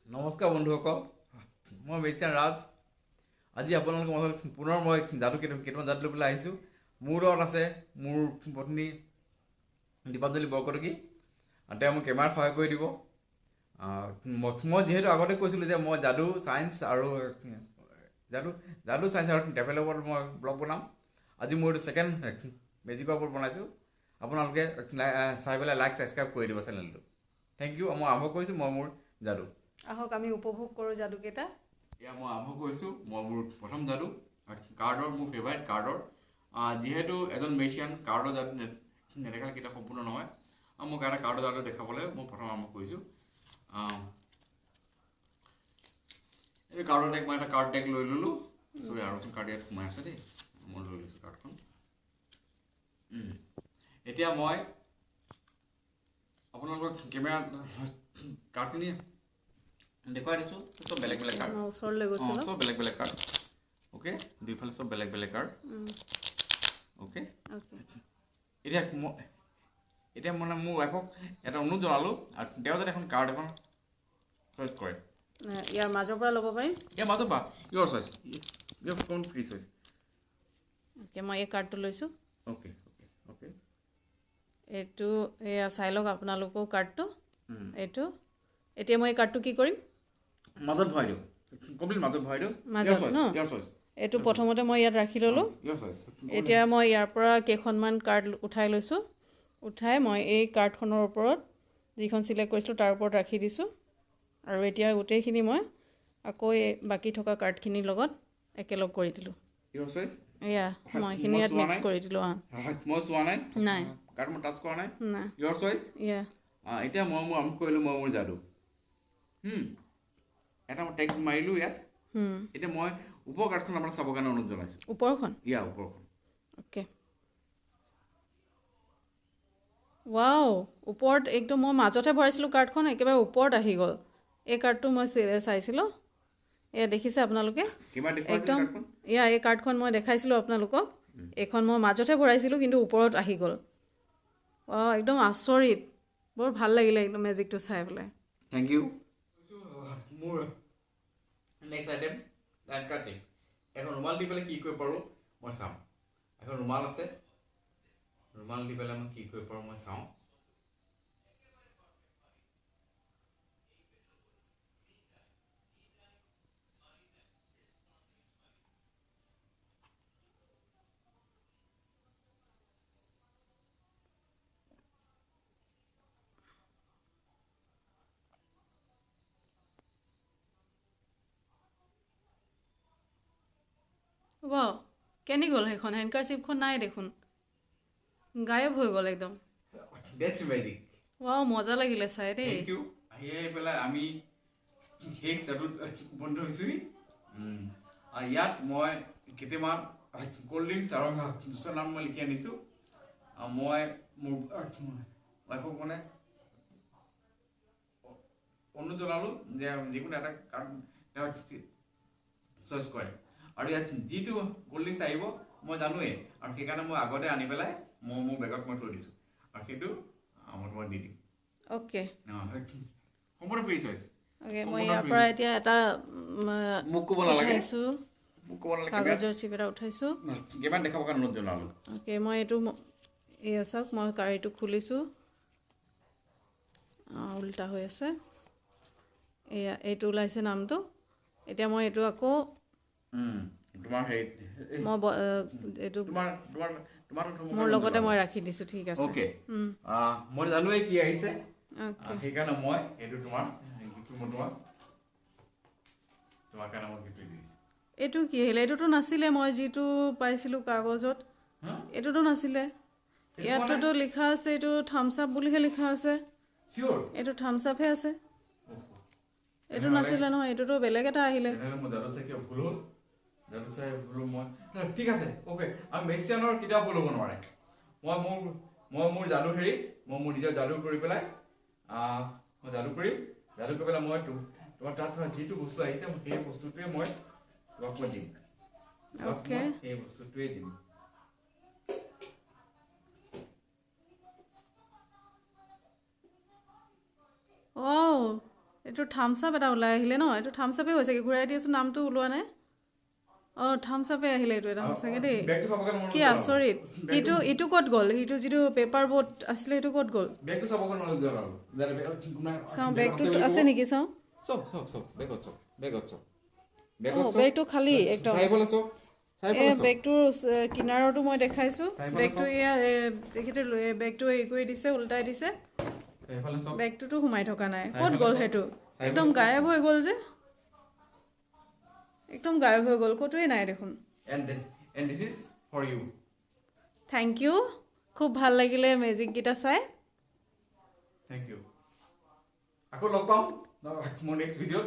নমস্কাৰ বন্ধুসকল, মই মেজিচিয়ান ৰাজ। আজি আপোনালোকৰ মাজত পুনৰ মই যাদু কেইটামান যাদু লৈ পেলাই আহিছোঁ। মোৰ লগত আছে মোৰ পত্নী দীপাঞ্জলি বৰকটকী। তেওঁ মোক কেমেৰাত সহায় কৰি দিব। মই যিহেতু আগতে কৈছিলোঁ যে মই যাদু চায়েন্স আৰু যাদু যাদু চায়েন্স আৰু ট্ৰেভেলৰ ওপৰত মই ব্লগ বনাম। আজি মোৰ এইটো ছেকেণ্ড মেজিকৰ ওপৰত বনাইছোঁ। আপোনালোকে চাই পেলাই লাইক ছাবস্ক্ৰাইব কৰি দিব চেনেলটো। Thank U. মই আৰম্ভ কৰিছোঁ মই মোৰ যাদু। আহক আমি উপভোগ কৰোঁ যাদুকেইটা। এয়া মই আৰম্ভ কৰিছোঁ মই মোৰ প্ৰথম যাদু কাৰ্ডৰ, মোৰ ফেভাৰিট কাৰ্ডৰ। যিহেতু এজন মেজিচিয়ান কাৰ্ডৰ যাদু নেদেখালে কেতিয়াও সম্পূৰ্ণ নহয়, আৰু মোক এটা কাৰ্ডৰ যাদু দেখাবলৈ মই প্ৰথম আৰম্ভ কৰিছোঁ। এইটো কাৰ্ডৰ ডেক, মই এটা কাৰ্ড ডেক লৈ ল'লোঁ। চৰি, আৰু এখন কাৰ্ড ইয়াত সোমাই আছে দেই, মই লৈ লৈছোঁ কাৰ্ডখন। এতিয়া মই আপোনালোকৰ কেমেৰা কাৰ্ডখিনি দেখুৱাই দিছোঁ। চব বেলেগ বেলেগ কাৰ্ড, ওচৰলৈ গৈছোঁ, চব বেলেগ বেলেগ কাৰ্ড। অ'কে, দুইফালে চব বেলেগ বেলেগ কাৰ্ড। অ'কে, এতিয়া মই এতিয়া মানে মোৰ ৱাইফক এটা অনুৰোধ জনালোঁ, আৰু তেওঁ যাতে এখন কাৰ্ড এখন চইচ কৰে। ইয়াৰ মাজৰ পৰা ল'ব পাৰিম? ইয়াৰ মাজৰ পৰা, your choice, your কোন ফ্ৰী চইচ। অ'কে, মই এই কাৰ্ডটো লৈছোঁ। অ'কে অ'কে অ'কে, এইটো এয়া চাই লওক আপোনালোকেও কাৰ্ডটো। এইটো এতিয়া মই এই কাৰ্ডটো কি কৰিম? মাজত ভৰাই দিওঁ, কমপ্লিট মাজত ভৰাই দিওঁ। মাজত ন? এইটো প্ৰথমতে মই ইয়াত ৰাখি ল'লোঁ। এতিয়া মই ইয়াৰ পৰা কেইখনমান কাৰ্ড উঠাই লৈছোঁ। উঠাই মই এই কাৰ্ডখনৰ ওপৰত যিখন চিলেক্ট কৰিছিলোঁ তাৰ ওপৰত ৰাখি দিছোঁ। আৰু এতিয়া গোটেইখিনি মই আকৌ এই বাকী থকা কাৰ্ডখিনিৰ লগত একেলগ কৰি দিলোঁ। এয়া মই এইখিনি ইয়াত মিক্স কৰি দিলোঁ। অঁ, মই চোৱা নাই, নাই কাৰ্ড মই টাচ কৰা নাই, নাই, ইয়ৰ চইচ। ইয়া, এতিয়া মই মোৰ আৰম্ভ কৰিলোঁ মই মোৰ যাদু। এটা মই টেক্স মাৰিলোঁ ইয়াত। এতিয়া মই ওপৰ কাৰ্ডখন আপোনাক চাবৰ কাৰণে অনুৰোধ জনাইছোঁ। ওপৰখন? ইয়া, ওপৰখন। অ'কে, ৱাও, ওপৰত একদম মই মাজতহে ভৰাইছিলোঁ কাৰ্ডখন, একেবাৰে ওপৰত আহি গ'ল। এই কাৰ্ডটো মই চাইছিলোঁ, এয়া দেখিছে আপোনালোকে একদম। এয়া এই কাৰ্ডখন মই দেখাইছিলোঁ আপোনালোকক। এইখন মই মাজতহে ভৰাইছিলোঁ, কিন্তু ওপৰত আহি গ'ল। অঁ, একদম আচৰিত, বৰ ভাল লাগিলে একদম মেজিকটো চাই পেলাই। Thank U. মোৰ নেক্সট আইটেম হেণ্ডকাৰ্চিফ। এখন ৰুমাল দি পেলাই কি কৰিব পাৰোঁ মই চাম। এখন ৰুমাল আছে, ৰুমাল দি পেলাই মই কি কৰিব পাৰোঁ মই চাওঁ। ৱাও, কেনি গ'ল সেইখন হেণ্ডকাৰচিপখন? নাই দেখোন, গায়ব হৈ গ'ল একদম। That's magic. Wow, মজা লাগিলে চাই দেই। Thank U. আহি আহি পেলাই আমি শেষ যাদুত উপনীত হৈছোঁহি। আৰু ইয়াত মই কেইটামান ক'ল্ড ড্ৰিংকছ আৰু জুচৰ নাম মই লিখি আনিছোঁ। মই মোৰ ৱাইফক মানে অনুৰোধ জনালোঁ যে যিকোনো এটা কাৰ্ড তেওঁ চইচ কৰে, আৰু ইয়াত যিটো ক'ল্ড ড্ৰিংকছ আহিব মই জানোৱেই, আৰু সেইকাৰণে মই আগতে আনি পেলাই মই মোৰ বেগত মই থৈ দিছোঁ, আৰু সেইটো মই তোমাক দি দিম। অ'কে, সম্পূৰ্ণ ফ্ৰী চইচ। অ'কে, মই ইয়াৰ পৰা এতিয়া এটা মোক ক'ব নালাগে, মোক ক'ব নালাগে, কাগজৰ চিপ এটা উঠাইছোঁ। কিমান দেখাবৰ কাৰণে অনুৰোধ জনালোঁ। অ'কে, মই এইটো এয়া চাওক, মই গাড়ীটো খুলিছোঁ। উল্টা হৈ আছে। এয়া এইটো ওলাইছে নামটো। এতিয়া মই এইটো আকৌ তোমাৰ হেৰিত মই এইটো তোমাৰ মোৰ লগতে মই ৰাখি দিছোঁ। ঠিক আছে। অ'কে, মই জানোৱেই কি আহিছে, সেইকাৰণে মই এইটো তোমাৰ মই তোমাৰ কাৰণে মই গিফ্ট দি দিছোঁ। এইটো কি আহিলে? এইটোতো নাছিলে, মই যিটো পাইছিলোঁ কাগজত এইটোতো নাছিলে। ইয়াতোতো লিখা আছে এইটো থামছ আপ বুলিহে লিখা আছে। এইটো থামছ আপহে আছে, এইটো নাছিলে নহয়, এইটোতো বেলেগ এটা আহিলে। ঠিক আছে, অ'কে। আৰু মেজিচিয়ানৰ কেতিয়াও ভুল হ'ব নোৱাৰে। মই মোৰ যাদু হেৰি মই মোৰ নিজৰ যাদু কৰি পেলাই মই যাদু কৰিম। যাদু কৰি পেলাই মই তোমাৰ তাত যিটো বস্তু আহিছে সেই বস্তুটোৱে মই তোমাক মই দিম। অ'কে, সেই বস্তুটোৱে দিম। অঁ, এইটো থামছ আপ এটা ওলাই আহিলে ন? এইটো থামছ আপে হৈছেগৈ। ঘূৰাই দিয়াচোন, নামটো ওলোৱা নাই। অঁ, থামছ আপে আহিলে এইটো এটা সঁচাকৈ দেই। বেগটো চাবৰ কাৰণে মন কি নোযোৱা আৰু। আচৰিত! ইটো ইটো ক'ত গ'ল? সিটো যিটো পেপাৰ বোট আছিলে, সেইটো ক'ত গ'ল? বেগটো চাবৰ কাৰণে মন নোযোৱা আৰু। চাওঁ, বেগটোত আছে নেকি চাওঁ। চব চব চব বেগত, চব বেগত, চব অঁ বেগত, চব। বেগটো খালী একদম। চাৰিওফালে চব, চাৰিওফালে এই চব। বেগটোৰ কিনাৰতো মই দেখাইছোঁ। চাৰিওফালে বেগটো চাওক। এয়া তেখেতে বেগটো হেৰি কৰি দিছে, ওল্টাই দিছে। চাৰিওফালে চব। বেগটোতো সোমাই থকা নাই। ক'ত চাৰিওফালে গ'ল চাওক। সেইটো? চাৰিওফালে একদম চাওক। গায়ব হৈ গ'ল যে, একদম গায়ব হৈ গ'ল, ক'তোৱেই নাই দেখোন। And this is for you. Thank you, খুব ভাল লাগিলে মেজিককেইটা চাই। Thank you. আকৌ লগ পাম মোৰ নেক্সট ভিডিঅ'ত।